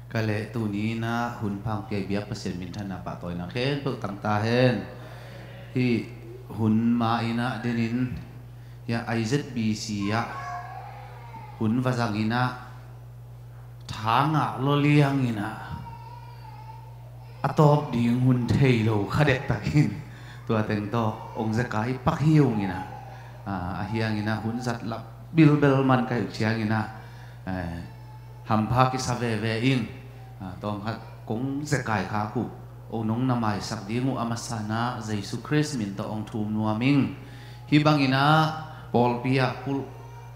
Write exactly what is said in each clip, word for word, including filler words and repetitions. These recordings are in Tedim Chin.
Ka leh tuni inah hun pha hong pia biak Pasian minthanna pahtawina khempeuh tang ta hen. Hih hun ma inah denin, hia I Z B C ah hun va zang inah, tha ngah lawliang inah, a tawp ding hun thei lo kha dektakin tua teng tawh hong zekai pak hi ung inah, a, a hiang inah hun zat lap bilbel man ka hih ciang inah, eh, hampha kisa veve ing. A, tawm khat kong zekai khak uh, o nong na maisak ding uh a masa inah Jesu Khrist min tawh hong thum nuam ing. Hih bang inah pawlpi ah kulh,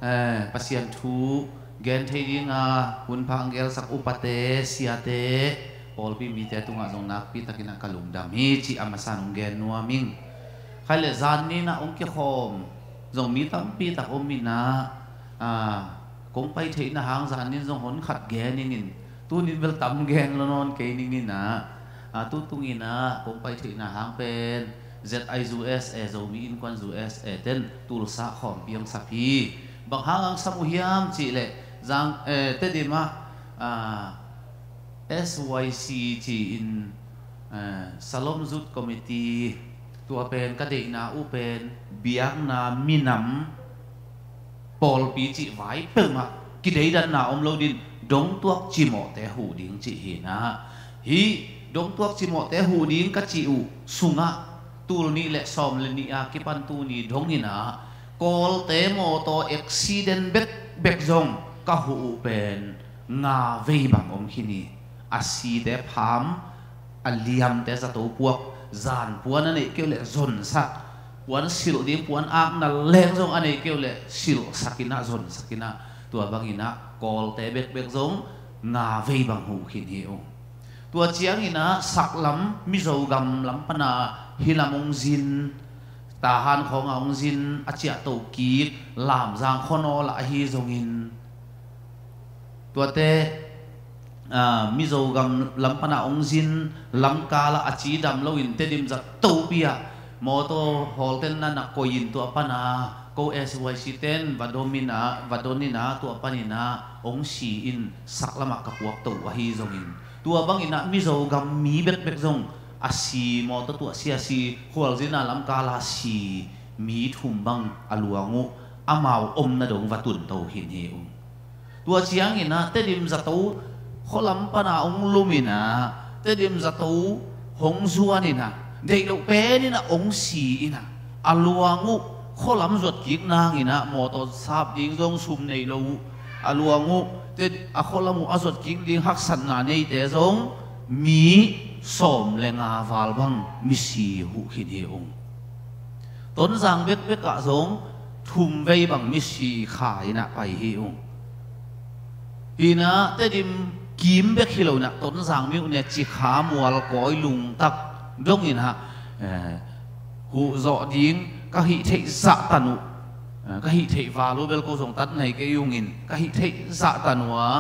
eh, Pasian thu gen thei dinga hun pha hong gelsak upate, siate, pawlpi mite tungah zong nakpi takin ah ka lungdam hi cih a masa in hong gen nuam ing. Khai le zan ni inah hong kikhawm zong mi tampi tak om inah, a, kong pai theihna hang zan ni in zong hon khat gen ing in, tuni in bel tam gen lo nawn kei ning inah, a, tu tung inah kong pai theihna hang pen Z I U S A, Zomi Innkuan U S A ten Tulsa khawmpi hong sap hi. Bang hang hong sam uh hiam cih leh, zang, eh, Tedim ah, a, S Y C ci-in, eh, Shalom Youth Committee, tua pen ka deihna uh pen biakna minam pawlpi cih vai peuhmah kideidanna om lo din, dongtuak cimawhte huh ding cih hi inah. Hih dongtuak cimawhte huh ding ka cih uh sungah tul nih le sawm le nih a kipan tuni dong inah, Kawlte mawtaw accident bekbek zong ka huh uh pen nga vei bang om khin hi. A site pham, a liamte zato puak, zan puan a neih kei uh leh zonsak, puan silh ding, puan akna leng zong a neih kei uh leh silhsak inah, zonsak inah, tua bang inah Kawlte bekbek zong nga vei bang huh khin hi ung. Tua ciang inah saklam, Mizogam lam pana hih lam hong zin, Tahan khawngah hong zin, a ciahto kik Lamzang khuanawl ah ahi zongin, tuate, a, Mizogam lam pana hong zin, lamkal ah a cidam loin Tedim zatopi ah mawtaw hawlten na na koi in, tua pana ko S Y C ten va dom inah, va don inah, tua pan inah hong si in, saklam ah ka puakto uh ahi zongin, tua bang inah Mizogam mi bekbek zong a si, mawtaw tuahsia si, khualzinna lamkal a si mi thum bang a luang uh amau omna dong va tunto khin hi ung. Tua ciang inah Tedim zato khualam pana hong lum inah, Tedim zato hong zuan inah, deih loh pen inah hong si inah, a luang uh khualam zuat kik nang inah, mawtaw sap ding zong sum nei lo uh, a luang uh, Ted-, a khualam uh a zuat kik ding haksatna neite zong mi sawm le nga val bang misi huh khin hi ung. Tonzang bekbek ah zong thum vei bang misi kha inah pai hi ung. Hi inah Tedim kim bek hi lo inah, Tonzang, Myone, Cikha, Mualkawi, Lungtak dong inah, eh, huh zawh ding ka hih theih zahtan uh, eh, ka hih theih val uh, bel ko zong tat nei kei ungin, ka hih theih zahtan uh a,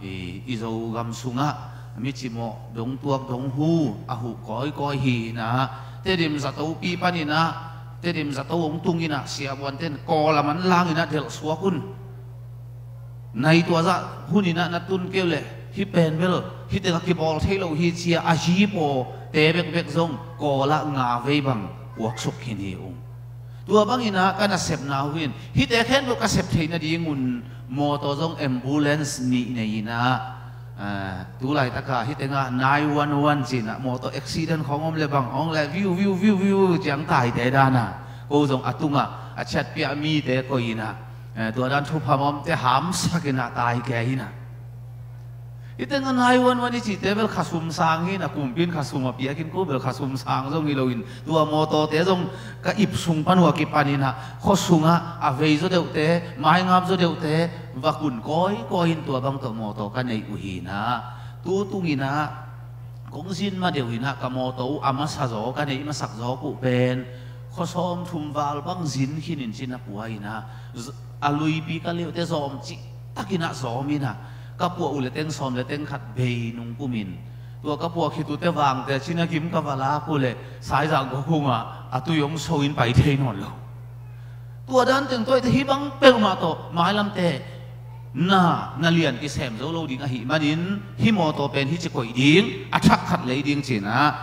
i, i Zogam sungah mi cimawh, dongtuak, donghu a huh kawikawi hi inah, Tedim zatopi pan inah, Tedim zato hong tung inah, siavuanten Kawl a man lang inah delhsuak un. Nai tua zah hun inah na tun kei uh leh, hih pen bel hih tengah kibawl thei lo hi ci-a a hipawte bekbek zong Kawl ah nga vei bang puaksuk khin hi ung. Tua bang inah ka nasepna uh hi in, hihte khempeuh ka sep theih nadingun mawtaw zong ambulance nih nei inah, ah, tu laitakah hih tengah nine one one ci inah, mawtaw accident khawng om le bang hong le viu viu viu viu ciangtaite dan a, ko zong a tungah a ciatpiah mite koi inah, eh, tua dan thupha mawmte hamsak inah tai kei inah. Hih tengah nine one one i cihte bel khasum sang hi inah, kumpi in khasum a piak in, ko bel khasum sang zong hi loin, tua mawtawte zong ka ip sung pan uh a kipan inah, khua sungah a vei zaw deuhte, maingap zaw deuhte va kun kawikawi in, tua bang tawh mawtaw ka neih uh hi inah. Tu tung inah kong zin ma deuh inah ka mawtaw uh a masa zaw, ka neih masak zaw uh pen khua sawmthum val bang zin khin in ci-in a pua inah, z-, a luipi ka leuhte zawm cihtak inah zawm inah, ka puah uh le teng sawm le teng khat bei nung kum in, tua ka puah khit uh tevangte cina gim ka va lak uh leh Saizang khuakhung ah a tui hong so in pai thei nawn lo. Tua dan teng tua i te, hih bang peuhmah tawh mailamte na, na lian kisem zo lo ding ahih manin, hih mawtaw pen hih ci koih ding, a thak khat lei ding cinah,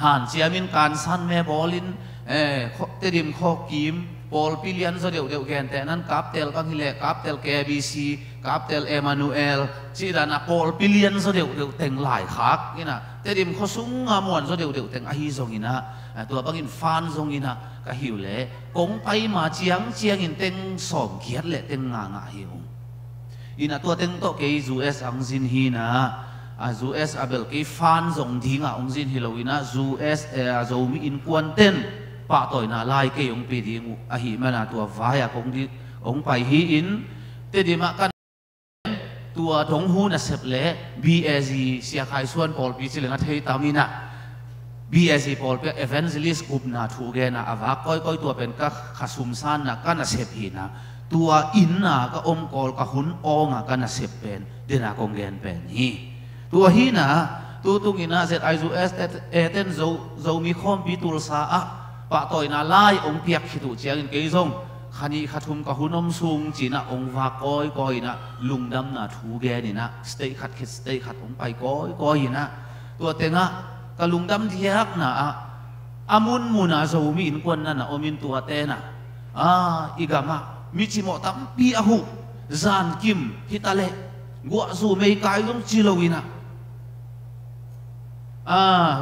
hanciamin kansan me bawlin, eh, kho-, Tedim khawkim, pawlpi lian zaw deuhdeuh gentehnan, Kaptel bang hileh, Kaptel K B C, Kaptel Emmanuel, cih danah pawlpi lian zaw deuhdeuh teng laikhak inah, Tedim khuasunga muan zaw deuhdeuh teng ahi zonginah, eh, tua bangin fan zonginah ka hi uh leh, kong pai ma ciangciangin teng sawmgiat le teng nga ngah hi uh. Inah tua teng tawh kei U S ang zin hinah, a U S a bel kei fan zong dingah hong zin hi lo inah, U S, eh, a Zomi innkuanten pahtawina lai kei hong pi ding uh ahih mana tua vai-ah kong di, hong pai hi-in, Tedim ah ka tua dong hu nasep le B A Z, Sia Khai Suan pawlpi ci leng a thei tam inah, B A Z pawlpi ah evangelist gupna thu genah a vak kawikawi, tua pen ka khasum sanna ka nasep hinah, tua inna ka om kawl ka hun awnga ka nasep pen dena kong gen pen hi. Tua hinah, tu tunginah Z I U S A ten Zo, Zomi khawmpi Tulsa ah pahtawina lai hong piak khit uh ciangin kei zong kha nih kha thum ka hun om sung cinah hong vak kawikawi inah, lungdamna thu gen inah, state khat khit state khat hong pai kawikawi inah, tua tengah ka lungdam diakna ah, a munmuna Zomi innkuan na na omin tua tenah, a, i gamah mi cimawh tampi a huh, zankim hitaleh guahzu meikai zong ci lo inah, a,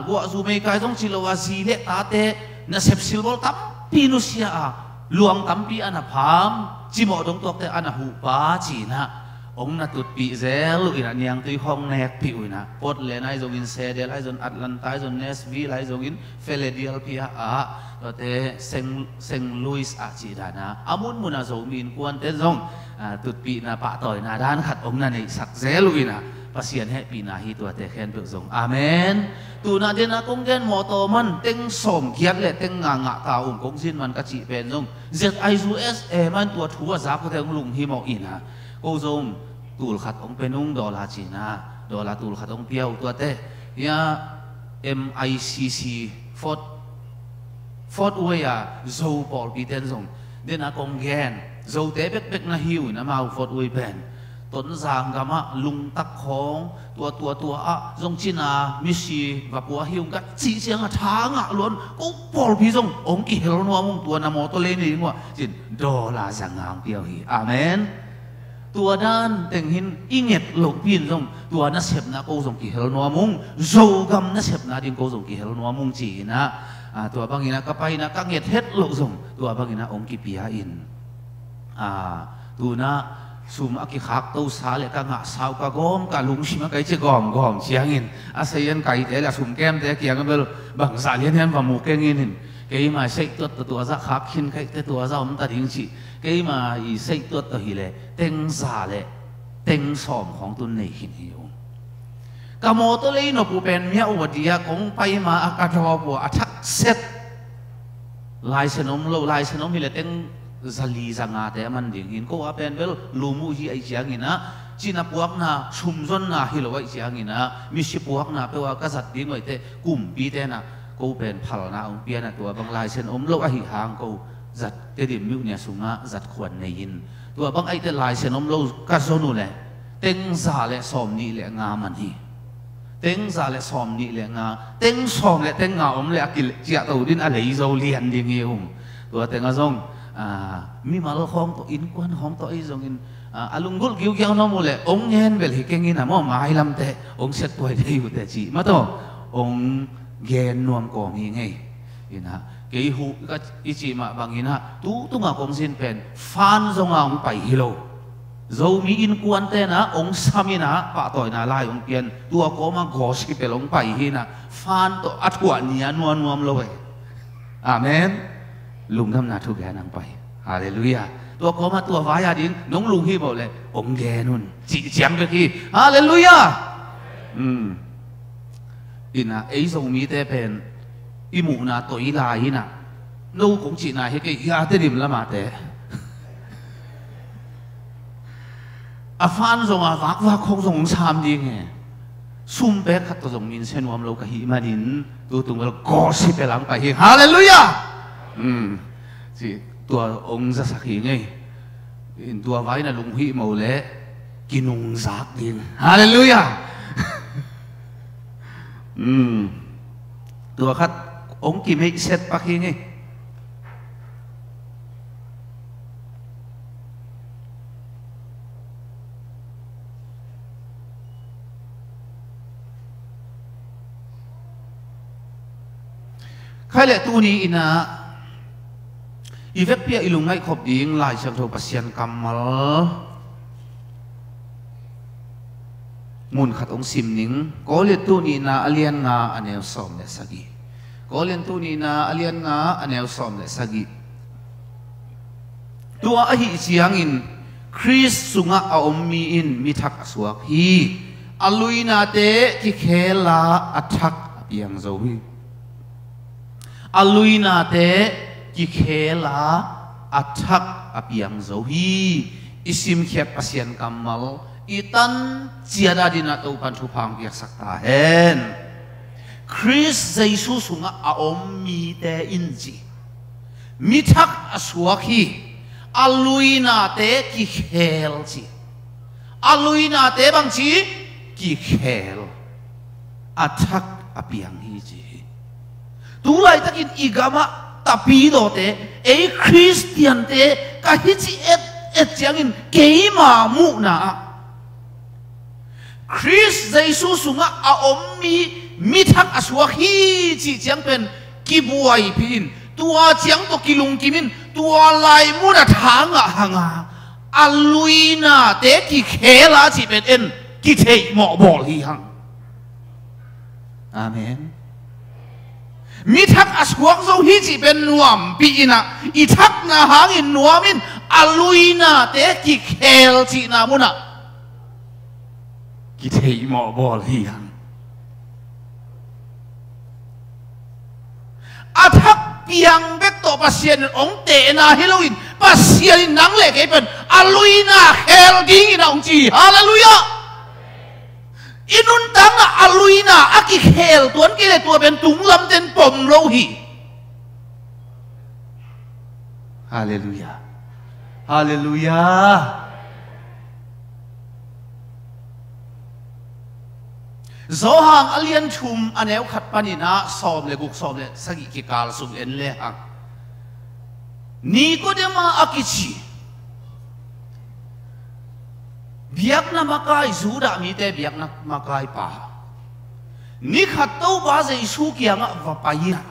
guahzu meikai zong ci lo a, zi le tate nasep silbawl tampi nusia a, luang tampi a na pham, cimawh dongtuakte a na huh pa cinah hong na tutpih zel uh inah, niangtui khawng nekpih uh inah, Portland ahi zongin, Seattle ahi zongin, Atlanta ahi zongin, Nashville ahi zongin, Philadelphia ah, tuate Saint, Saint Louis ah cih danah a munmuna Zomi innkuante zong, a, tutpihna pahtawina dan khat hong na neihsak zel uh inah, Pasian hehpihna hi tuate khempeuh zong. Amen. Tunah dena kong gen mawtaw man teng sawmgiat le teng nga ngah ta ung kong zin man ka cih pen zong, Z I U S A man tua thu a zak uh teng lunghimawh inah, ko zong tul khat hong pe nung, dollar cinah, dollar tul khat hong pia uh tuate, hia M I C C, Fort, Fort Wayne a Zo pawlpi ten zong, dena kong gen, Zote bekbek na hi uh inah amau Fort Wayne pen, Tonzang gamah lungtak khawng, tua, tua, tua ah zong cina misi va pua hi ung ka cih ciangah tha ngah luan, ko pawlpi zong hong kihel nuam ung, tua na mawtaw lei nei ding uh ah cin, dollar za nga hong pia uh hi. Amen. Tua dan teng hin i nget lohpi in zong tua nasepna ko zong kihel nuam ung, Zogam nasepna ding ko zong kihel nuam ung ci inah, a, tua banginah ka pai inah ka nget het loh zong tua banginah hong kipia in, a, tunah sum a kikhaktosa le ka ngahsa uh ka gawm, ka lungsim a kai ci gawmgawm ciangin a seian kaite le a sumkemte kiangah bel bangzah lian hian va mu keng in, keima i seihtuat tawh tua zah khak khin khaihte tua zah om ta ding cih, keima i seihtuat tawh hileh teng za le teng sawm khawng tun nei khin hi uh. Ka mawtaw lei nop uh pen miah uh a dia kong pai ma a ka dawp uh a thakset, laisen om lo, laisen om hileh teng za li za ngate a man ding hin, ko a pen bel lum uh hi aih cianginah, cina puakna sumzonna hi lo aih cianginah, misi puakna peuh a ka zat ding uh aih teh, kumpite nah ko pen phalna hong pianah tua bang laisen om lo ahi hang ko zat, Tedim myone sungah zat khuan nei in, tua bang aih teh laisen om lo ka zon uh leh teng za le sawm nih le nga man hi. Teng za le sawm nih le nga, teng sawm le teng nga om le a kiciahto din a lei zo lian ding hi uh. Tua tengah zong, a, mimal khawng tawh, innkuan khawng tawh ahi zongin, a, a lunggulh giugiau nuam uh leh hong ngen bel hi keng in a maw, mailamte hong siattuai thei uh teh cih mah tawh hong gen nuam kawm hi ngei. Inah kei huh ka i cih mah banginah tu tungah kong zin pen fan zonga hong pai hi lo. Zomi innkuante nah hong sam inah pahtawina lai hong pian, tua kawmah gospel hong pai hinah, fan tawh a thuah ni a nuamnuam lo e. Amen. Lungdamna thugen hong pai. Halleluiah. Tua kawmah tua vai-a ding nong lunghimawh leh hong gen un cih ciang bek hi. Halleluiah. Inah ei Zomite pen i muhna toi lai inah, no kong cihna hi kei hi a, Tedim lamate a fan zonga vakvak khawng zong hong sam ding e. Sum pek khat tawh zong minsia nuam lo ka hih manin tu tung bel gospel hong pai hi. Halleluiah. Cih tua hong zasak hi ngei. Tua vai na lunghimawh leh kinungzak ding. Halleluiah. Hmm. Tua khat hong kimeihset pak hi ngei. Khai le tuni in ah i vekpi ah i lungngaih khop ding Lai Siangtho Pasian kammal mun khat hong sim ning. Korintu nihna a lian nga a neu sawm le sagih. Korintu nihna a lian nga a neu sawm le sagih. Tua ahih ciangin Khrist sungah a om mi in mi thak a suak hi. A luinate kikhel a, a thak a piang zo hi. A luinate kikhel a, a thak a piang zo hi. I simkhiat Pasian kammal i tan ciat a dingin ah Topan thupha hong piaksak ta hen. Khrist Jesu sungah a om mite in ci, mi thak a suak hi. A luinate kikhel ci. A luinate bang ci? Kikhel. A thak a piang hi ci hi. Tu laitakin i gamah tapidawte, ei Khristiante ka hi ci et et ciangin keima muhna ah Khrist Jesu sungah a om mi mi thak a suak hi cih ciang pen kibuaipih in, tua ciang tawh kilungkim in, tua lai mun a tha ngah hang a, a luinate kikhel a cih pen en kitheih mawh bawl hi hang. Amen. Mi thak a suak zo hi cih pen nuampih in ah, i thakna hangin nuam in, a luinate kikhel cihna mun ah kitheih mawh bawl hi hang. A thak piang bek tawh Pasian in hong tehna hi loin, Pasian in nang le kei pen a luina khel dingin a hong ci hi. Halleluiah. I nuntakna a luina a kikhel tuan kei le tua pen tunglam ten pom lo hi. Halleluiah. Halleluiah. Johan a lian thum a neu khat panin ah sawm le guk, sawm le sagih kikal sung en le hang, Nikodema a kici, biakna makai, Judah mite biakna makai pa, ni khat Topa Jesu kiangah va pai in ah,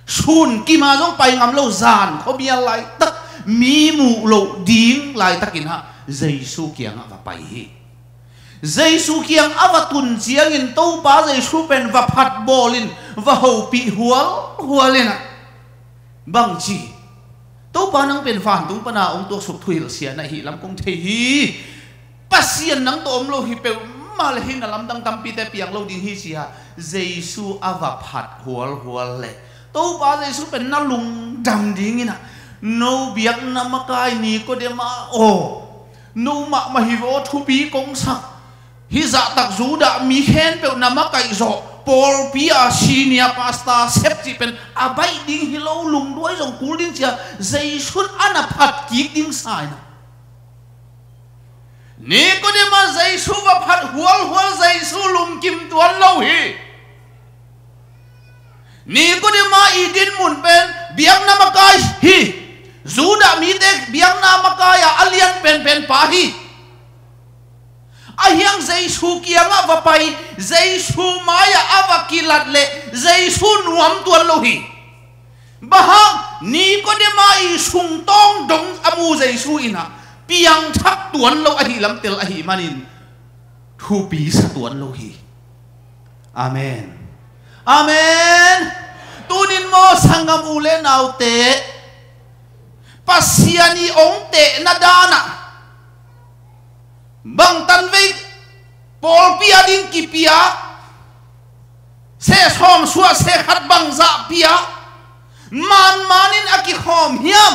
sun kim a zong pai ngam lo, zan khuamial laitak, mi muh loh ding laitakin ah Jesu kiangah va pai hi. Jesu kiang a va tun ciangin Topa Jesu pen va phat bawlin, va hopih hualhual in ah, bangci, Topa nang pen vantung pana hong tuaksuk thuhilhsia na hih lam kong thei hi. Pasian nang tawh om lo hi peuhmah le hih na lamdang tampite piang lo ding hi, ci-a Jesu a va phat hualhual le Topa Jesu pen na lungdam dingin ah, no biakna makai Nikodema aw, no mahmah hi vaw, thupi kong sak. Hih zahtak Judah mi khempeuh na makaih zawh, pawlpi a senior pastor sep cih pen a baih ding hi lo, lungduai zong kul ding, ci-a Jesu in a na phat kik ding sa in ah, Nikodema Jesu va phat hualhual, Jesu lungkim tuan lo hi. Nikodema i dinmun pen biakna makai hi. Judah mite biakna makai a a lian penpen pa hi. Ahi hang Jesu kiangah va pai, Jesu mai-ah a va kilat leh Jesu nuam tuan lo hi. Bang hang? Nikodema i sungtawng dong a mu Jesu in ah piangthak tuan lo ahih lam tel ahih manin thupi sa tuan lo hi. Amen. Amen. Tunin maw, sanggam u le naute, Pasian i hong tehna dan ah bang tanvei pawlpi a ding kipia, seh sawm suah seh khat bangzah pia, manmanin a kikhawm hiam?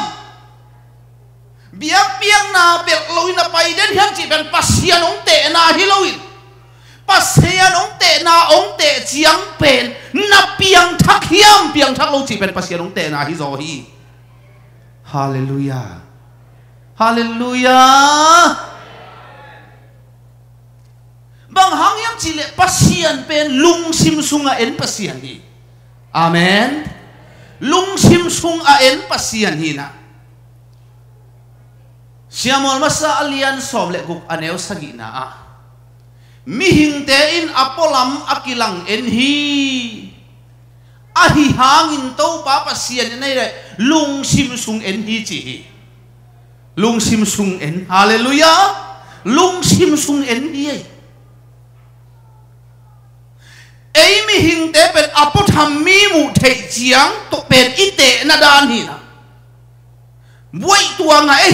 Biakpiakna belh loin a pai den hiam cih pen Pasian hong tehna hi loin, Pasian hong tehna hong teh ciang pen na piangthak hiam, piangthak lo cih pen Pasian hong tehna hi zaw hi. Halleluiah. Halleluiah. Cileh Pasian pen lungsim sungah en Pasian hi. Amen. Lungsim sungah en Pasian hi na. Siamual masa a lian sawm le guk a neu sagihna ah, mihingte in a pualam a kilang en hi. Ahi hangin Topa Pasian in ei le lungsim sung en hi ci hi. Lungsim sung en. Halleluiah. Lungsim sung en hi ei. Ei mihingte pen a puatham mi muh theih ciang tawh pen i tehna dan hi na. Buaih tua ngah ei,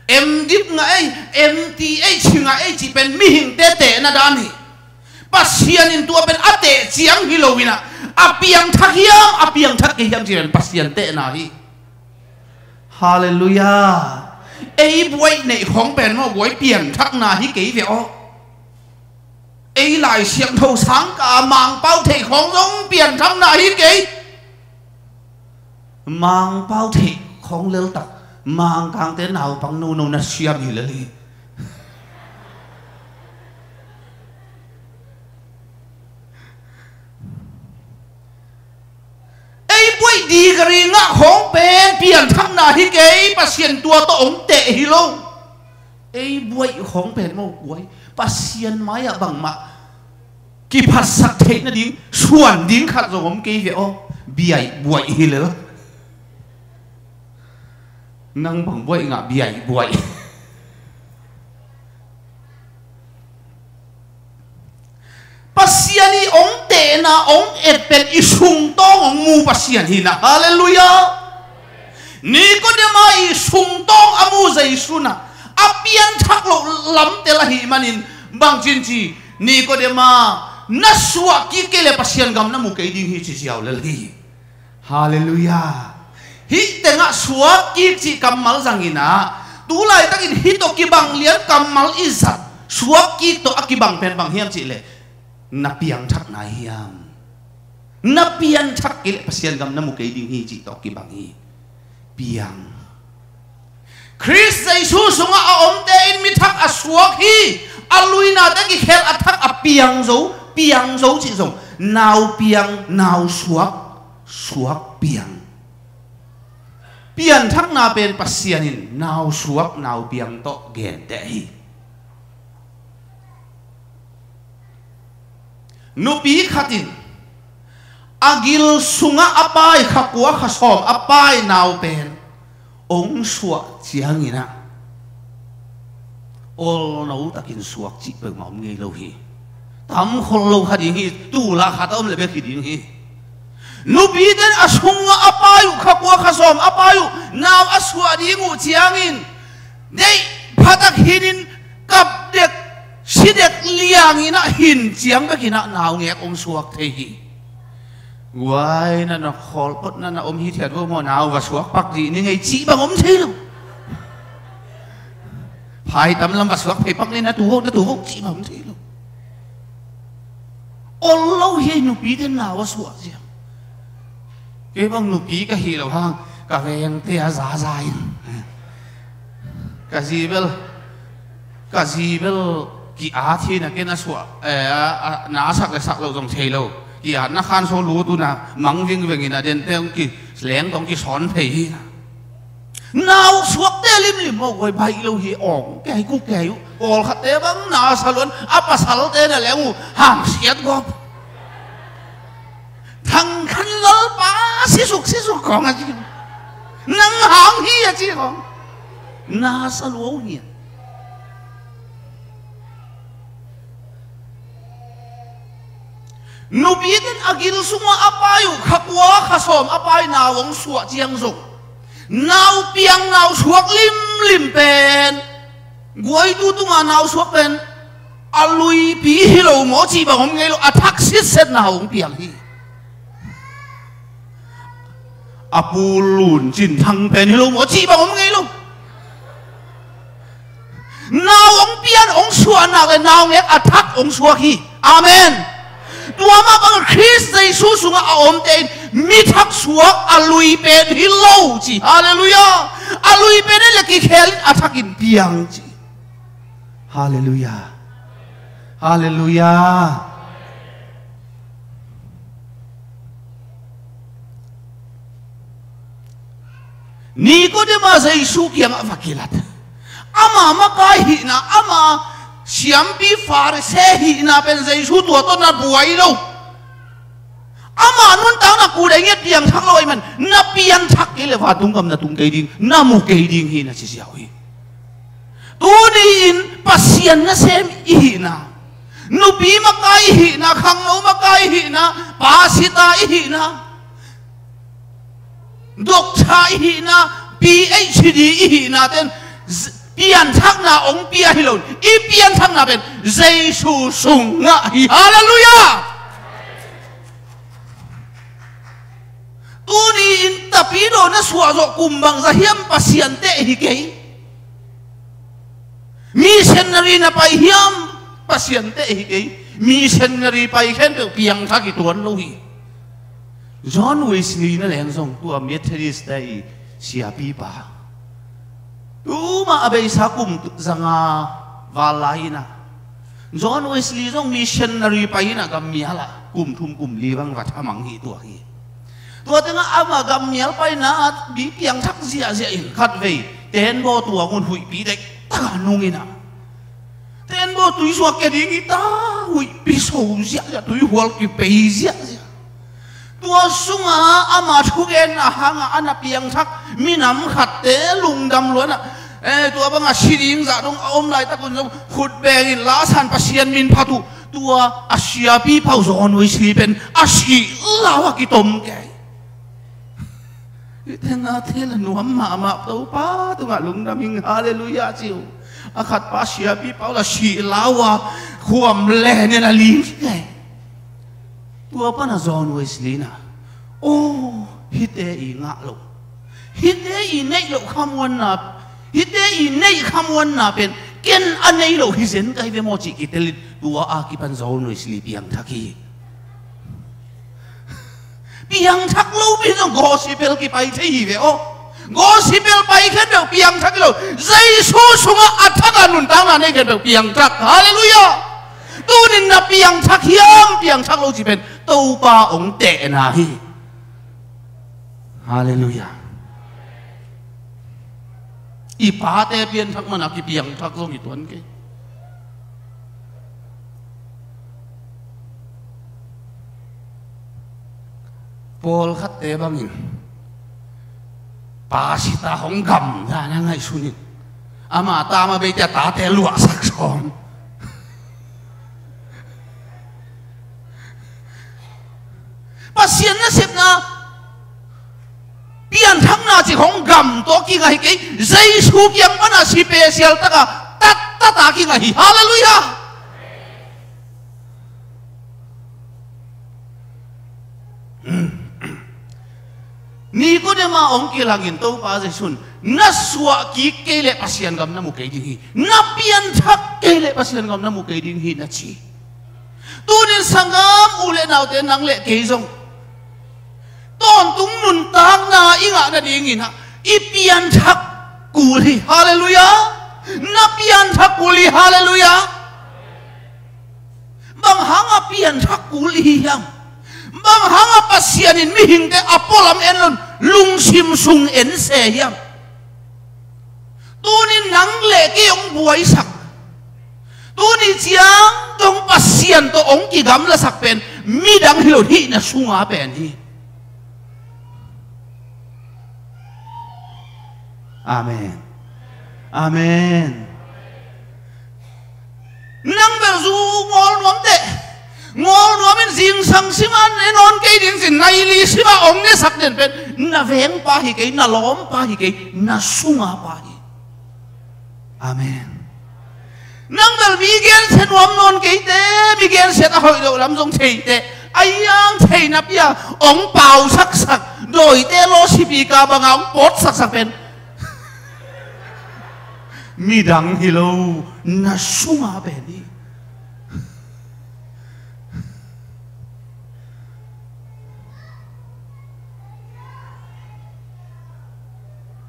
M.Div ngah ei, M.Th ngah ei cih pen mihingte tehna dan hi. Pasian in tua pen a teh ciang hi lo in ah, a piangthak hiam, a piangthak kei hiam cih pen Pasian tehna hi. Halleluiah. Ei buaih neih khawng pen maw, buaih piangthakna hi kei ve aw. Ei Lai Siangtho sangkah a Mangpau theih khawng zong piangthakna hi kei. Mangpau theih khawng leltak Mangkangte naupang nono na siam hi lel hi. Ei buaih degree ngah khawng pen piangthakna hi kei, Pasian tua tawh hong teh hi lo. Ei buaih khawng pen maw, buaih Pasian mai-ah bangmah kiphatsak theih nading suan ding khat zong om kei ve aw. Biaih buaih hi lel. Nang bang buaih ngah, biaih buaih. Pasian i hong tehna hong et pen i sungtawng hong mu Pasian hi na. Halleluiah. Nikodema i sungtawng a mu Jesu na, a pianthak loh lamtel ahih manin bang cin ci, Nikodema, na suah kik kei le Pasian gam na mu kei ding hi ci ziau lel hi. Halleluiah. Hih tengah suak kik cih kammal zangin ah, tu laitakin hih tawh kibang lian kammal i zat, suak kik tawh a kibang pen bang hiam cih leh, na piangthak nai hiam? Na piangthak kei leh Pasian gam na mu kei ding hi cih tawh kibang hi. Piang. Khrist Jesu sungah a omte in mi thak a suak hi. A luinate kikhel a thak a piang zo, piang zo cih zong, nau piang, nau suak, suak piang. Pianthakna pen Pasian in nau suak, nau piang tawh genteh hi. Nupi khat in a gil sungah a pai, kha kua kha sawm a pai nau pen hong suah ciangin ah, olno takin suak cih peuhmah om ngei lo hi. Tam khol lo kha ding hi, tul ah khat a om le bek hi ding hi. Nupite in a sungah a pai uh, kha kua kha sawm a pai uh nau a suah ding uh ciangin, deih phatak hinin kap dek, si dek liangin ah hin ciang bekin ah naungek hong suak thei hi. Guai, na na khawl phot, na na om hithiat vo maw, nau va suak pak dih ning ei cih bang om thei lo. Phaitam lam va suak phei pak ni, na tu vo, na tu vo cih bang om thei lo. Ol lo hi ei, nupite in nau a suah ciang. Kei bang nupi ka hih loh hang ka vengte a zaza in, ka zi bel, ka zi bel ki-at hi na, ken a suah, eh, a, a, na a sak le sak loh zong thei lo. Ki-atna khan so lut un a mang vingveng in a, dente hong kileng tawh hong kisawn phei hi na. Nau suakte limlim maw, guai, baih lo hi, awng kei, kuk kei uh. Pawlkhatte bang na sa luan, a pasalte na leng uh hamsiat gawp. Thang Khan Lalpa sisuk sisuk khawng a ci. Nang hang hi a ci khawng. Na sa lua uh hi a. Nupite in a gil sungah a pai uh, kha kua kha sawm a pai nau hong suah ciang zong, nau piang, nau suak limlim pen, guaitu tungah nau suak pen a luipi hi lo maw cih bang om ngei lo, a thak sitset nau hong piang hi. A pu Lun Cin Thang pen hi lo maw cih bang om ngei lo. Nau hong pian hong suah nak le naungek a thak hong suak hi. Amen. Tua mah bangin Khrist Jesu sungah a omte in mi thak suak, a lui pen hi lo ci. Halleluiah. A lui pen hi le kikhel in a thak in piang ci. Halleluiah. Halleluiah. Nikodema Jesu kiangah va kilat. Ama makai hihna, ama siampi Farisi hihna pen Jesu tua tawh na buai lo. Ama nuntakna kul dai ngiat piangthak lo ahih man, na pianthak kei leh vantung gam na tung kei ding, na mu kei ding hi na ci ziau hi. Tuni-in Pasian nasem i hihna, nupi makai i hihna, khangno makai i hihna, pasita i hihna, doctor i hihna, P H D i hihna ten z-, pianthakna hong pia hi lo. I pianthakna pen Jesu sungah hi. Halleluiah. Tuni-in tapidaw na suah zawh kum bangzah hiam, Pasian teh hi kei. Missionary na pai hiam, Pasian teh hi kei. Missionary pai khempeuh piangthak hi tuan lo hi. John Wesley na leng zong tua Methodist te i siapipa, tuma a beisa kum zanga val lai-in ah, John Wesley zong missionary pai-in ah gammial ah kum thum kum li bang va thamang hi tuak hi. Tua tengah ama gammial paina ah mi piangthak ziahziah in khatvei Tenbaw tuang un huihpi dektak a nung in ah, Tenbaw tui zuak kia ding hi ta, huihpi so ziahziah, tui hual kipei ziahziah. Tua sungah ama thugenna hangah a na piangthak minam khatte lungdam luanah, eh, tua bangah si ding zah dong a om laitak un zong khut bengin la san, Pasian min phat uh. Tua a siapipa uh John Wesley pen a sih lau a kitom kei. Hih tengah thei la nuam mahmah, Topa tungah lungdam ing, halleluiah ci uh. A khatpa siapipa uh la sih lau a khuam len in a ling kei. Tua pana John Wesley na, aw, hihte i ngah loh, hihte i neih loh khamuanna, hihte i neih khamuanna pen ken a nei loh hi zen kai ve maw cih kitelin, tua a kipan John Wesley piangthak hi. Piangthak lo pi zong gospel kipai thei hi ve aw. Gospel pai khempeuh piangthak hi lo. Jesu sungah a thak a nuntakna nei khempeuh piangthak. Halleluiah. Tunin na piangthak hiam, piangthak lo cih pen Topa hong tehna hi. Halleluiah. I pate pianthak mana kipiangthak zong hi tuan kei. Pawlkhatte bangin pasita hong gamta na ngaihsun in, ama tama beite a tate luahsak sawm. Pasian nasepna pianthakna cih hong gam tawh kingah hi kei. Jesu kiang pana special taka tattata kingah hi. Halleluiah. Nikodema hong kilangin Topa Jesu'n, na suah kik kei leh Pasian gam na mu kei ding hi, na pianthak kei leh Pasian gam na mu kei ding hi, na ci. Tunin sanggam u le naute, nang le kei zong tawntung nuntakna i ngah nadingin ah i pianthak kul hi. Halleluiah. Na pianthak kul hi. Halleluiah. Bang hanga pianthak kul i hi hiam? Bang hanga Pasian in mihingte a pualam en loin lungsim sung en se hiam? Tunin nang le kei hong buaisak, tuni ciang dong Pasian tawh hong kigamlasak pen midang hi lo, hih na sunga pen hi. Amen. Amen. Nang bel zu ngawl nuam teh, ngawl nuamin zingsang simah ne nawn kei ding cin, nai li simah hong nesak den pen na vengpa hi kei, na lawmpa hi kei, na sunga pa hi. Amen. Nang bel mi gensia nuam nawn kei teh, mi gensia a hoih loh lam zong thei teh, a iang theihna pia hong pausaksak, dawite lawsipika banga hong pawtsaksak pen midang hi lo, na sunga pen hi.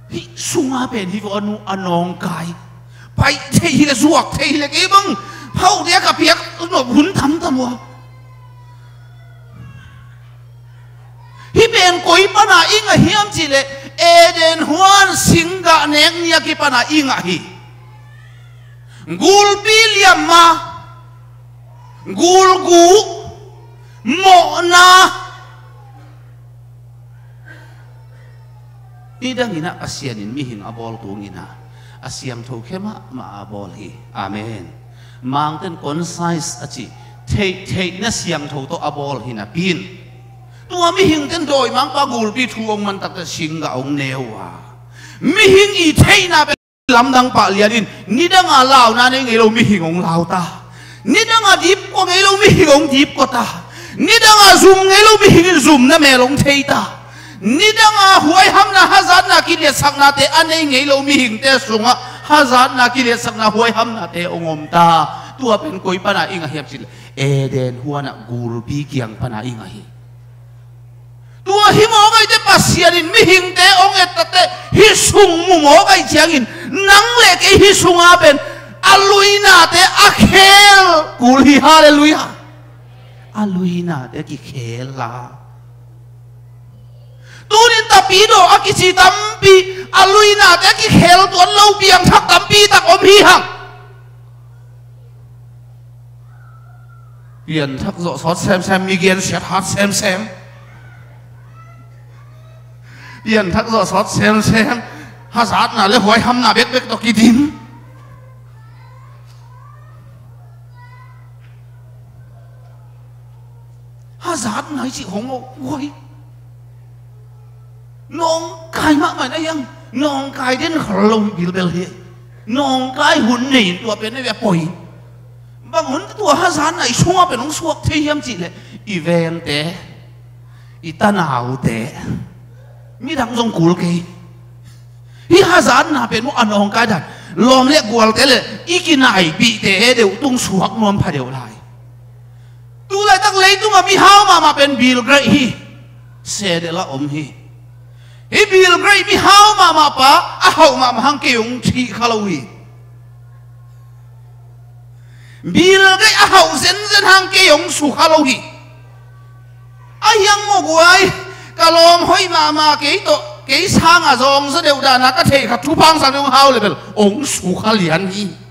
Hih sunga pen hi vo, a nu a nawngkai. Paih thei hi le, zuak thei hi le, kei bang hauh dia ka piak Hih pen koi pana i ngah hiam cihleh, Eden huan singgah nek ni a kipana i ngah hi. Gulpi liamma, gulgu, mawhna. Nidangin ah Pasian in mihing a bawl tungin ah a siangtho khia mahmah a bawl hi. Amen. Mangten concise a ci, theihtheihna siangtho tawh a bawl hi napi in, tua mihingten dawimangpa gulpi thu hong man takte singgah hong ne uh a, mihing i theihna pen lamdang pah lian in, nidanga launa nei ngei lo mihing hong lau ta. Nidanga dipkua ngei lo mihing hong dipkua ta. Nidanga zum ngei lo mihing in zumna mel hong thei ta. Nidanga huaihamna, hazatna, kiliatsaknate a nei ngei lo mihingte sungah hazatna, kiliatsakna, huaihamnate hong om ta. Tua pen koi pana i ngah hiam cihleh, Eden huanah gulpi kiang pana i ngah hi. Tua hi mawk ahih teh Pasian in mihingte hong et takte hih sung mu mawk ahih ciangin, nang le kei hih sunga pen a luinate a khel kul hi. Halleluiah. A luinate kikhel la. Tunin tapidaw a kici tampi, a luinate a kikhel tuan lo piangthak tampi tak om hi hang. Pianthak zawh sawt semsem, mi gensiat hat semsem. Pianthak zawh sawt semsem, hazatna le huaihamna bekbek tawh kidim. Hazatna i cih hong lo, uai. Nawngkai mahmah na hiang, nawngkai den khol lo bilbel hi. Nawngkai hun nei in tua pen na bia poi. Bang hun tua hazatna i sungah pen hong suak thei hiam cihleh, i vengte, i tanaute, midang zong kul kei. Hih hazatna pen maw a nawngkai dan, lawm le gualte le i kinaipihte he deuh tung suak nuam pha deuh lai. Tulaitak leitungah mihau mahmah pen Bill Gates hi. Sedelh a om hi. Hih Bill Gates mihau mahmah pa, a hauh mahmah hang kei hong thih kha lo hi. Bill Gates a hauh zenzen hang kei hong su kha lo hi. A hiang maw guai, ka lawm hoih mahmah kei tawh, kei sanga zawngzaw deuh dana ka theih khat thupha hong sang deuh hong hau le bel hong su kha lian hi.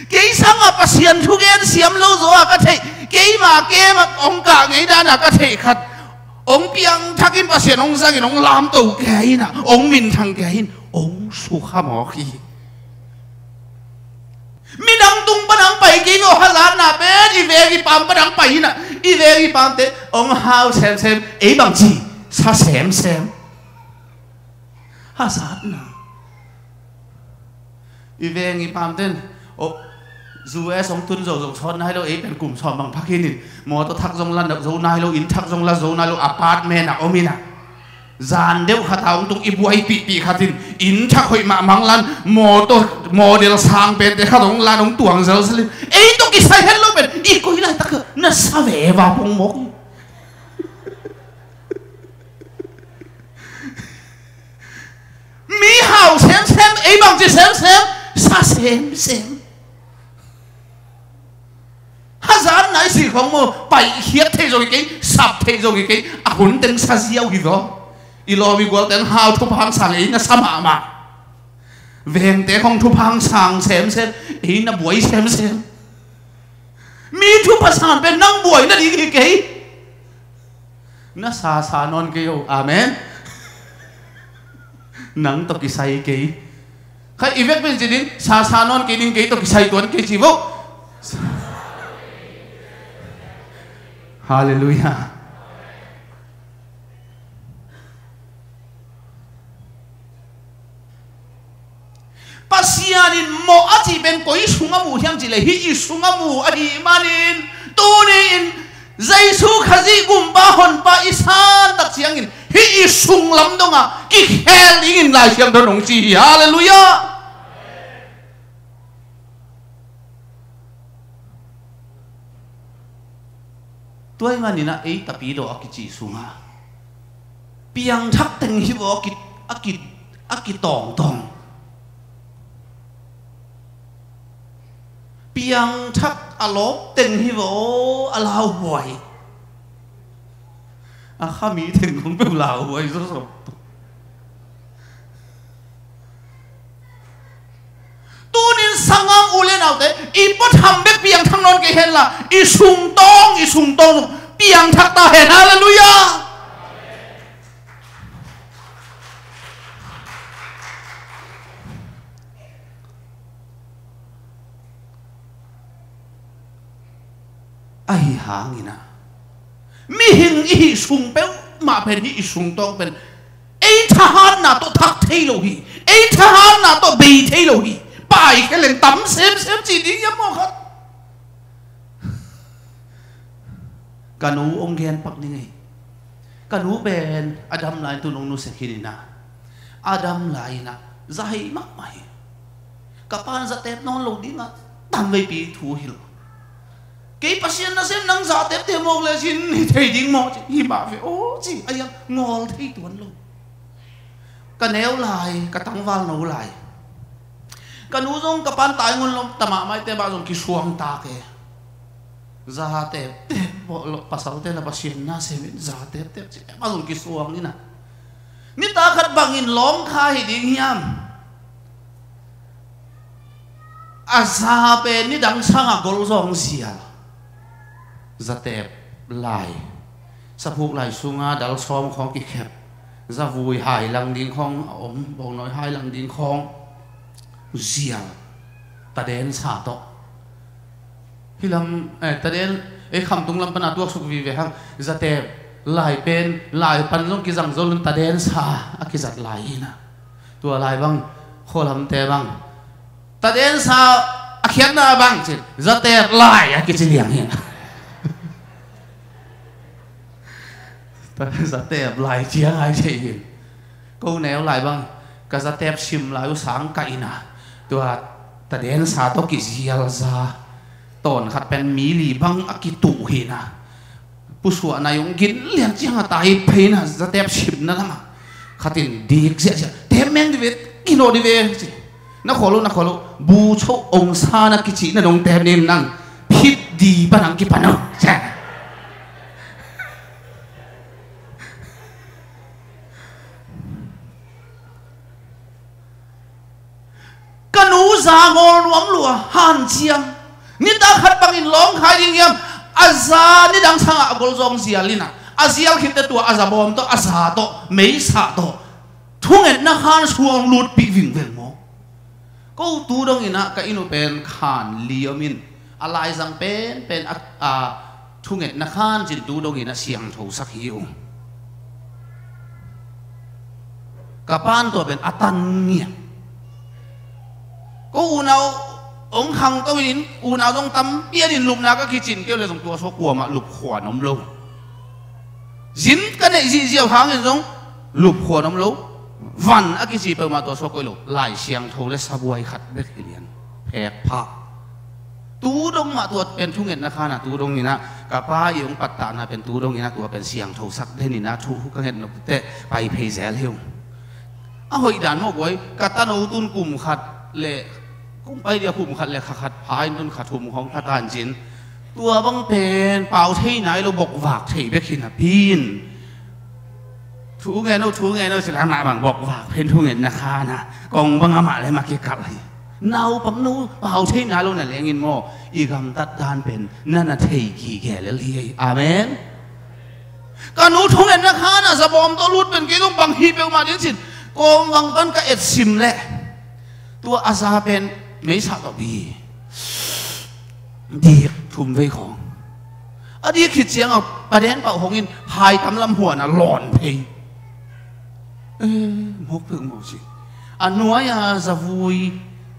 Kei sanga Pasian thugen siam lo zaw a ka theih, keima kem hong kah ngei dana ka theih khat hong piangthakin Pasian hong zangin hong lamto kei inah, hong minthang kei in, hong su kha mawk hi. Midang tung pan hong pai kei lo hazatna pen i veng i paam pan hong pai inah, i veng i paamte hong hau semsem, ei bangci sa semsem. Hazatna. I veng i paamten, oh, U S hong tun zo zong sawt nai lo, ei pen kum sawm bang phak hinin, mawtaw thak zong la zo nai lo, inn thak zong la zo nai lo, apartment ah om inah. Zan deuh khat a hong tung i buaipihpih khatin, inn thak hoih mahmah hong lan, mawtaw model sang pente khat hong lan hong tuang zelzelin, ei tawh kisai het lo pen i koi laitak na sa veva pong mawk. Mi hau semsem, ei bangci semsem, sa semsem. Hazatna i sih khong maw, paihkhiat thei zong hi kei, sap thei zong hi kei, a hun teng sa ziau hi vaw. I lawm i gual teng hau thupha hong sang, ei na sa mahmah. Vengte khong thupha hong sang semsem, ei na buai semsem. Mi thupha san pen nang buai nading hi kei. Na sasa nawn kei o. Amen. Nang tawh kisai kei. Khai i vek pen ci ding, sasa nawn kei ding, kei tawh kisai tuan kei ci vo. Halleluiah. Pasian in mawh a cih pen koi sung a mu hiam cihleh, hih i sung a mu ahih manin, tuni-in Jesu Khazih gumpa honpa i san tak ciangin hih i sung lam dongah kikhel dingin Lai Siangtho in hong ci hi. Halleluiah. Tua ahih maninah ei tapidaw a kici sungah piangthak teng hi vaw a ki, a ki, a kitawngtawng. Piangthak a lawp teng hi vaw, a lauhuai. A khami teng kong peuh lauhuai zawzaw. Tunin sanggam u le naute, i puatham bek piangthak nawn kei henla, i sungtawng, i sungtawng piangthak ta hen. Halleluiah. Ahi hangin ah, mihing i hih sung peuhmah pen hi, i sungtawng pen ei thahatna tawh thak thei lo hi, ei thahatna tawh bei thei lo hi. Paikhia leng tam semsem ci ding hiam maw khat? Ka nu hong gen pak ning ei. Ka nu pen a dam lai-in tu nong nusia khin in ah, a dam lai-in ah za hei mahmah hi. Ka pa'n za teep nawn lo dingah tamveipi thu hilh. Kei Pasian nasem nang za teepteep mawk lecin hi thei ding maw ci, hi mah ve aw ci, a hiang ngawl thei tuan lo. Ka neu lai, ka tangval no lai, ka nu zong ka pa'n tai ngun lo, tamah maite mah zong kisuang tak e. Za teepteep bawh lo, pasalte la Pasian nasem in za teepteep ci, mah zong kisuang in ah. Nitak khat bangin lawngkha hi ding hiam? A za pen nidang sangah golzawng zial. Za teep lai, saphuk lai sungah dal sawm khawng kikhep, zavui hai lang ding khawng a om, bawngnawi hai lang ding khawng zial. Taden sa tawh. Hih lam, eh, taden, ei khamtung lam pana tuaksuk vive hang. Za teep lai pen, lai pan zong kizang zo lun taden sa a kizat lai hi in ah. Tua lai bang, khualamte bang, taden sa a khiatna bang ci, za teep lai a kici liang hi in ah. Za teep lai ciang ai thei hi in. Ko neu lai bang, ka za teep sim lai uh sang ka in ah, tua taden sa tawh kizial za tawn khat pen mi li bang a kituh hi in ah. Pusuahna i hong gin lian ciang a tai phei in ah, za teep simna lamah khat in dik ziahziah, teep meng di ve, gin aw di ve ci. Na khual uh, na khual uh, bu cho ong sa na kicihna dong teep ning nang, phit di pan hong kipan uh. Ka nu za ngawl nuam lua, hanciam. Nitak khat bangin lawngkha ding hiam? A za nidang sangah a golzawng zial in ah, a zial khitte tua a za bawm tawh, a za tawh, meisa tawh, thungetna khan sung hong lutpih vingveng maw? Ko tu dongin ah ka inn uh pen khan li om in, a laizang penpen a, a thungetna khan cin tu dongin ah siangthosak hi uh. Ka pa'n tua pen a tan ngiat. Ko unau hong khangto in, unau zong tampi a din lupna ka kicin kei uh leh zong tua suak kuamah lupkhuan om lo. Zin ka neih zihziau hangin zong lupkhuan om lo. Van a kici peuhmah tua suak koih lo. Lai Siangtho le sabuai khat bek hi lian. Phek phah. Tu dong mah tua pen thungetna khan ah, tu dongin ah ka pa i hong pattahna pen tu dongin ah tua pen siangthosak den in ah thu ka nget nop teh pai phei zel hi ung. A hoih dan mawh guai, ka tano tun kum khat le, kum pai dia kum khat le kha khat pha in tun kha thum khawng kha tancin. Tua bang pen pau thei nai lo, bokvak thei bek hi napi in. Thu ngen o, thu ngen o, ci lamah bang bokvak pen thungetna khan ah kong bang amah le mah kikalh hi. Naupang nu pau thei nai lo na lengin maw, i gamtat dan pen na na thei gige lel hi. Amen. Ka nu thungetna khan ah zabawm tawh lut pen kei zong bang hi peuhmah ding cin, kawm vang pan ka etsim leh tua a za pen meisa tawh bi dik thum vei khawng. A dik khit ciangah paden pauh hong in hai tam lam huan a lawn phei. Eh, mawk peuh mawk ci. A nuai-a zavui,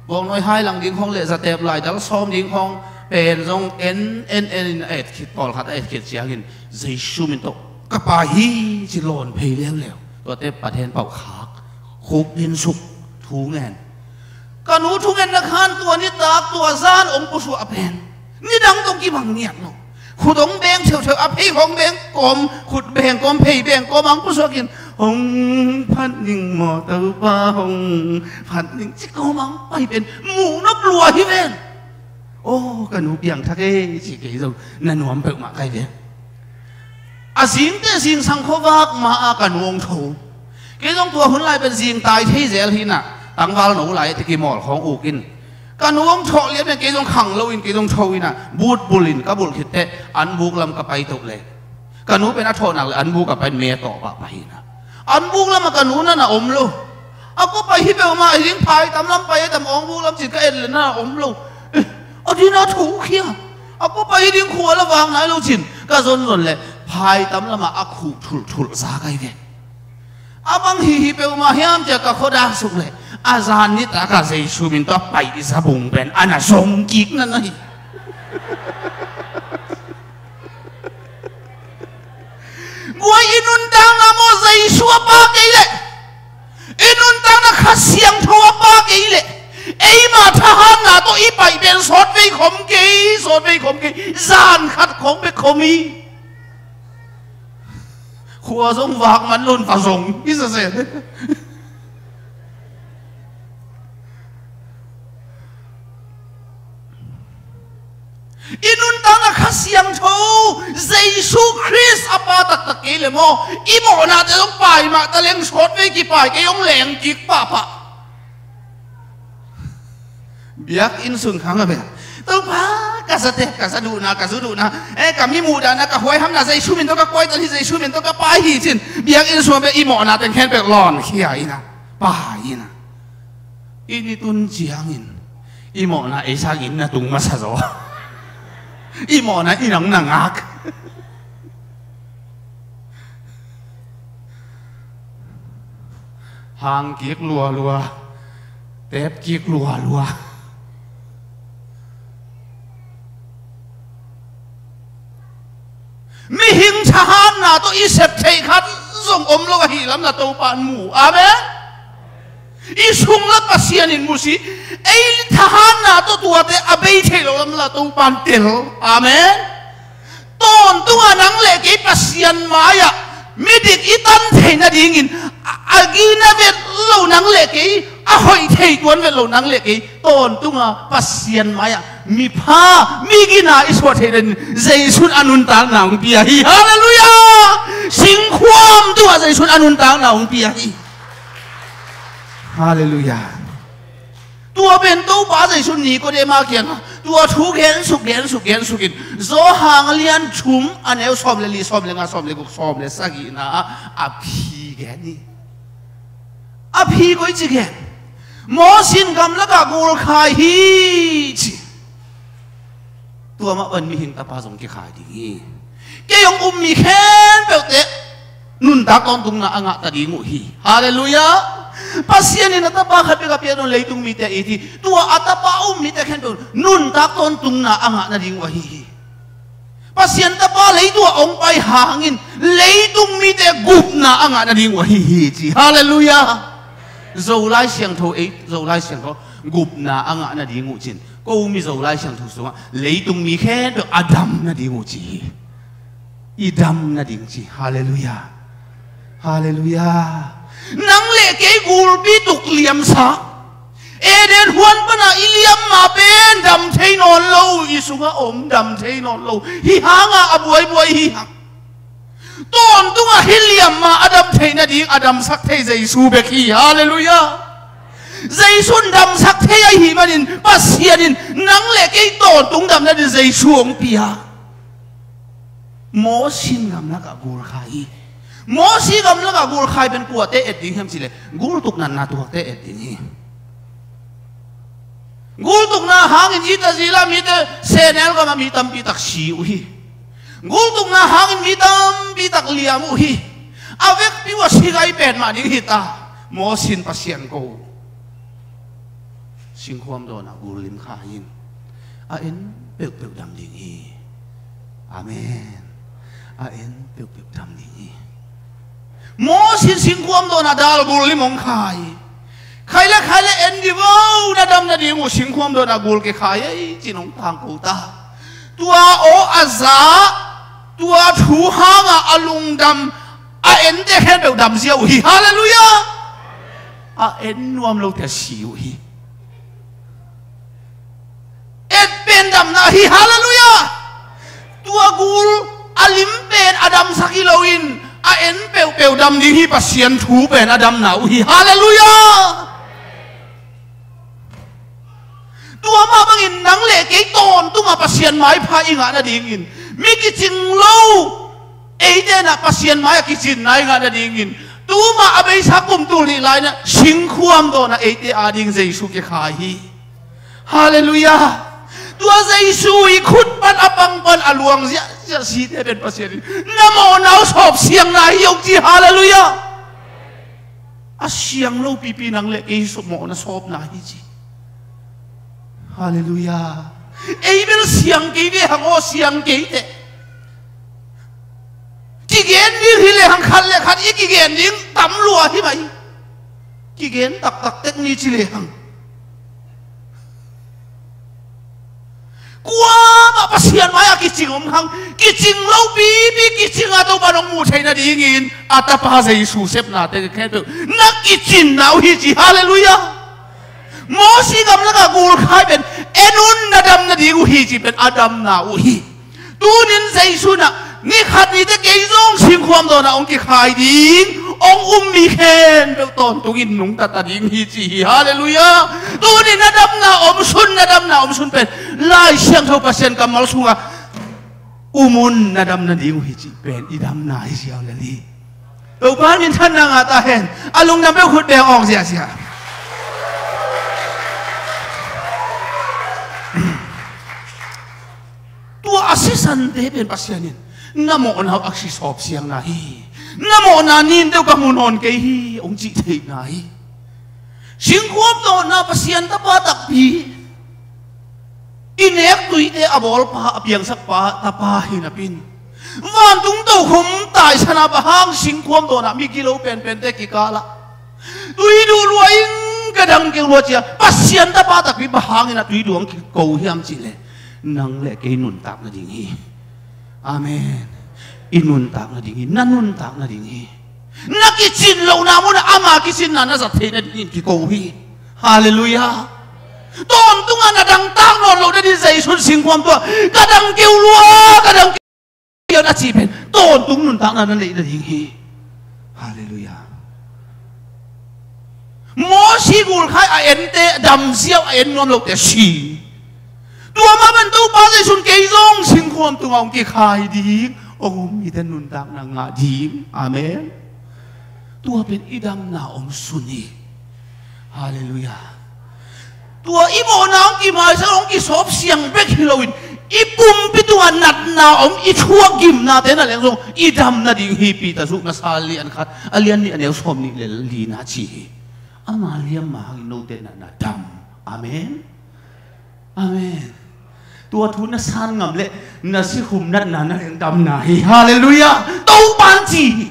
bawngnawi hai lang ding khawng le zatep laidal sawm ding khawng pen zong en en en in a et khit, pawlkhat a et khit ciangin Jesu min tawh ka pa hi ci lawn phei leuleu. Tuate paden pauh khak, khuk din suk, thu ngen. Ka nu thungetna khan tua nitak tua zan hong pusuah pen nidang tawh kibang ngiat lo. Khut hong beng theuhtheuh, a phei hong beng kawm, khut beng kawm, phei beng kawm hong pusuakin, hong phat ning maw Topa, hong phat ning ci kawm hong pai pen muh nop lua hi ven. Aw, ka nu piangthak e, ci kei zong na nuam peuhmah kai ve. A zingte zingsang khuavak ma-a ka nu hong tho. Kei zong tua hun lai pen zing tai thei zel hi inah, tangval no lai-ah te kimawl khawng uk in. Ka nu hong thawh lian pen kei zong khang loin kei zong tho inah, but bulhin ka bulh khit teh an buk lam ka pai toh leh ka nu pen a thawhnak le an buk a pai me tawh pah pah hi inah. An buk lamah ka nu na na om lo. A kua pai hi peuhmah hi ding, phai tam lam pai a tam, awng buk lam cin ka et le na na om lo. Eh, a dina thu khia. A kua pai hi ding, khua la vak nai lo cin ka zonzon le phai tam lamah a khuh thulhthulh za kai ve. A bang hi hi peuhmah hiam cia ka khuadak suk le a zan nitak a Jesu min tawh a paih za bung pen a na zong kik na na hi. Guai, i nuntakna maw Jesu a pa kei leh, i nuntakna Kha Siangtho a pa kei leh, eima thahatna tawh i paih pen sawtvei khom kei, sawtvei khom kei, zan khat khawng bek khom hi. Khua zong vak man loin va zong hi sese. I nuntakna Kha Siangtho, Jesu Khrist a pa taktak kei le maw, i mawhnate zong pai mah ta leng sawtvei kipai kei hong leng kik pahpah. Biakinn sung khang a bel, Topa, ka zate, ka za duhna, ka zu duhna, eh, ka mi muhdahna, ka huaihamna Jesu min tawh ka kuaitan hi, Jesu min tawh ka pai hi cin, biakinn sung a bel i mawhnate khempeuh lawnkhia inah pai inah. Inn i tun ciangin i mawhna ei sangin na tung masa zaw. I mawhna i nang na ngak. Hang kik lualua, tep kik lualua. Mihing thahatna tawh i sep theih khat zong om lo ahih lam la Topa in mu. Amen. I sung la Pasian in mu si. Ei thahatna tawh tuate a bei theih loh lam la Topa in tel. Amen. Tawntunga nang le kei Pasian mai-ah midik i tan theih nadingin a, a gina vet lo nang le kei, a hoih thei tuan vet lo nang le kei, tawntunga Pasian mai-ah mipha, migina i suah theih nadingin Jesu in a nuntakna hong pia hi. Halleluiah. Singkhuam tungah Jesu in a nuntakna hong pia hi. Halleluiah. Tua pen Topa Jesu Nikodema kiangah tua thu gensuk, gensuk, gensukin Johan a lian thum a neu sawm le li, sawm le nga, sawm le guk, sawm le sagihna ah a phi gen hi. A phi koici gen? Moses in gamlakah gul khai hi ci. Tua mah bangin mihing tapa zong kikhai ding hi. Kei hong um mi khempeuhte nuntak tawntungna a ngah ta ding uh hi. Halleluiah. Pasian in a tapa khat bek a piak nawn leitung mite it hi. Tua a tapa a um mite khempeuh nuntak tawntungna a ngah nading uh ahi hi. Pasian tapa leitungah hong pai hangin leitung mite gupna a ngah nading uh ahi hi ci. Halleluiah. Zolai Siangtho ei, Zolai Siangtho gupna a ngah nading uh cin, ko mi Zolai Siangtho sungah leitung mi khempeuh a dam nading uh ci hi. I dam nading ci. Halleluiah. Halleluiah. Nang le kei gulpi tuk liamsa, Eden huan pana i liam ma pen dam thei nawn lo, i sungah om dam thei nawn lo. Hi hanga a buaibuai hi hang. Tawntunga hi liam ma a dam thei nading a damsak thei Jesu bek hi. Halleluiah. Jesu in damsak thei ahih manin Pasian in nang le kei tawntung dam nading Jesu hong pia. Moses in gamlakah gul khai hi. Moses gamlakah gul khai pen kuate et ding hiam cihleh gul tuk natna tuakte et ding hi. Gul tukna hangin Egypt a zila mite sehnel gamah mi tampi tak si uh hi. Gul tukna hangin mi tampi tak liam uh hi. A vekpi uh a si gai pen mah ding hi ta. Moses in Pasian ko uh. Singkhuam dawnah gul lim kha in a en peuhpeuh dam ding hi. Amen. A en peuhpeuh dam ding hi. Moses in singkhuam dawnah dal gul lim hong kha hi. Khai le khai le en di vo, na dam nading uh singkhuam dawnah gul kikhai ei cin hong tangko ta. Tua aw a za, tua thu hangah a lungdam a ente khempeuh dam zia uh hi. Halleluiah. A en nuam lote a si uh hi. Et pen damna hi. Halleluiah. Tua gul a lim pen a damsak hi loin a en peuhpeuh dam ding hi. Pasian thu pen a damna uh hi. Halleluiah. Tua mah bangin nang le kei tawntungah Pasian maipha i ngah nadingin mi kicing lo eite na Pasian mai-ah kicinna i ngah nadingin tuma a beisa kum tul nih lai na singkhuam dawnah eite ading Jesu kikhai hi. Halleluiah. Tua Jesu i khut pan a pang pan a luang ziahziah site pen Pasian in na mawhna uh sawp siangna hi hong ci. Halleluiah. A siang lo pipi nang le kei mawhna sawpna hi ci. Halleluiah. Ei bel siang kei ve hang aw, siang kei teh. Kigen ding hi lehang khat le khat i kigen ding tam lua hi mai. Kigen taktak tek ni ci lehang kuamah Pasian mai-ah kicing om hang. Kicing lo pipi kicing a Topa nong muh theih nadingin a Tapa Jesu sepna teng khempeuh na kicinna uh hi ci. Halleluiah. Mosi gamlakah gulkhai pen en un na dam nading uh hi ci pen a damna uh hi. Tunin Jesu na ni khat nite kei zong singkhuam dawnah hong kikhai ding hong um mi khempeuh tawntungin nungta ta ding hi ci hi. Halleluiah. Tunin na damna omsun, na damna omsun pen Lai Siangtho Pasian kammal sungah um un na dam nading uh hi cih pen i damna hi ziau lel hi. Topa minthanna ngah ta hen. A lungdam peuh khut beng awng ziahziah. Tua a sisante pen Pasian in na mawhna uh a sisawp siangna hi. Na mawhna nin deuh ka mu nawn kei hi hong cih theihna hi. Singkhuam dawnah Pasian Tapa takpi i nek tuite a bawlpa a piangsakpa Tapa hi napin vantung tokhom taisana bang hang singkhuam dawnah mi gilo penpente kikalah tui duh lua ing ka dang keu lua cia Pasian Tapa takpi bang hangin a tui duh ang kiko hiam cihleh nang le kei nuntak nading hi. Amen. I nuntak nading hi. Na nuntak nading hi. Na kicin lohna munah ama kicinna na zat theih nadingin kiko hi. Halleluiah. Tawntungah na dangtak nawn loh nading Jesu in singkhuam tuah ka dang keu lua, ka dang keu a cih pen tawntung nuntakna na neih nading hi. Halleluiah. Mosi gulkhai a ente damsiau a en nuam lote si. Tua mah ban Topa Jesu in kei zong singkhuam tungah hong kikhai ding hong um mite nuntakna ngah ding. Amen. Tua pen i damna om sun hi. Halleluiah. Tua i mawhna hong kimaisak hong kisawp siang bek hi loin i pumpi tungah natna om i thuak gimnate na leng zong i dam nading hi. Peter zuk na sal lian khat a lian nih a neu sawm nih le lina ci hi. Ama liamma hangin note natna dam. Amen. Amen. Tua thu na san ngam leh na sikhum natna na leng damna hi. Halleluiah. Topan ci hi.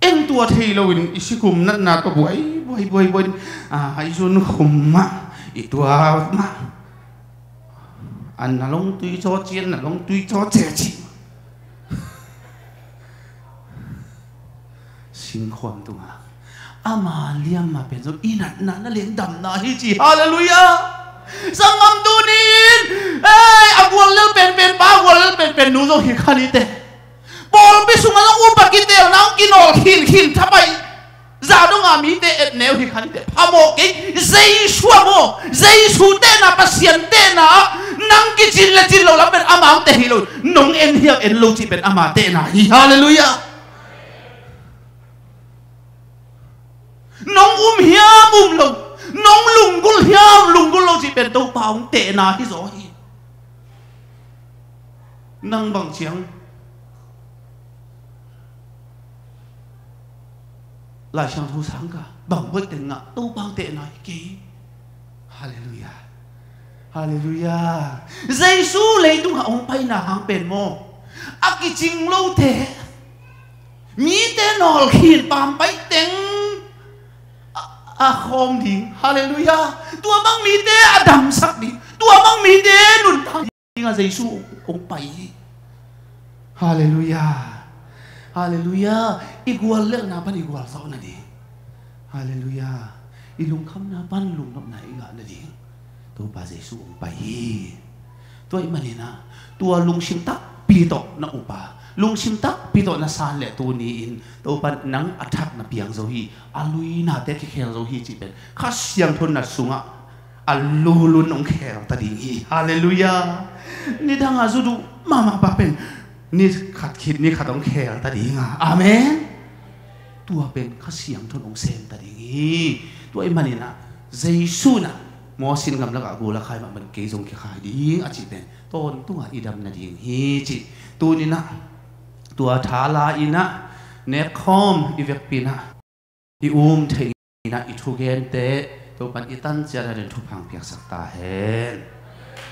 Eng tua thei loin i sikhum natna tawh buai buai buai buai a i zun khum mah i tua mah an na long tui caw cian na long tui caw ceh cih singkhuam tungah ama liamma pen zong i natna na leng damna hi ci. Halleluiah. Sanggam tunin ei a guallel penpen pa a guallel penpen nu zong hi kha nite. Pawlpi sungah zong upa kitelna hong kinawl khinkhin thapai zah donga mite etneu hi kha nite. Phamawh kei Jesu a maw Jesu tehna Pasian tehna ah nang kicin le cin lo lam pen ama hong teh hi lo. Nong en hiam en lo cih pen ama tehna hi. Halleluiah. Nong um hiam um lo, nong lunggulh hiam lunggulh lo cih pen Topa hong tehna hi zaw hi. Nang bang ciang Lai Siangtho sang ka bang buaih teng ngah Topa hong tehna hi kei. Halleluiah. Halleluiah. Jesu leitungah hong paina hang pen maw a kicing lote mite nawlkhin pampai teng a, a khawm ding. Halleluiah. Tua bang mite a damsak ding. Tua bang mite nuntak dingah Jesu hong pai hi. Halleluiah. Halleluiah. I guallelhna pan i gualzawhna ding. Halleluiah. i lungkhamna pan lungnopna i ngah nading Topa Jesu hong pai hi. Tua ahih manin ah tua lungsim takpi tawh na up a, lungsim takpi tawh na san leh tuni-in Topa nang a thak na piang zo hi, a luinate kikhel zo hi cih pen Kha Siangtho na sungah a lulun hong khel ta ding hi. Halleluiah. Nidang a zu duh mahmah pa pen ni khat khit ni khat hong khel ta ding a. Amen. Tua pen Kha Siangtho in hong sem ta ding hi. Tua ahih manin ah Jesu in ah Moses in gamlak ah gul a khai mah bangin kei zong kikhai ding a cih pen tawntungah i dam nading hi cih tuni-in ah tua tha la-in ah nekkhawm i vekpi-in ah i um theih nading in ah i thugente Topa in i tan ciat a den thupha hong piaksak ta hen.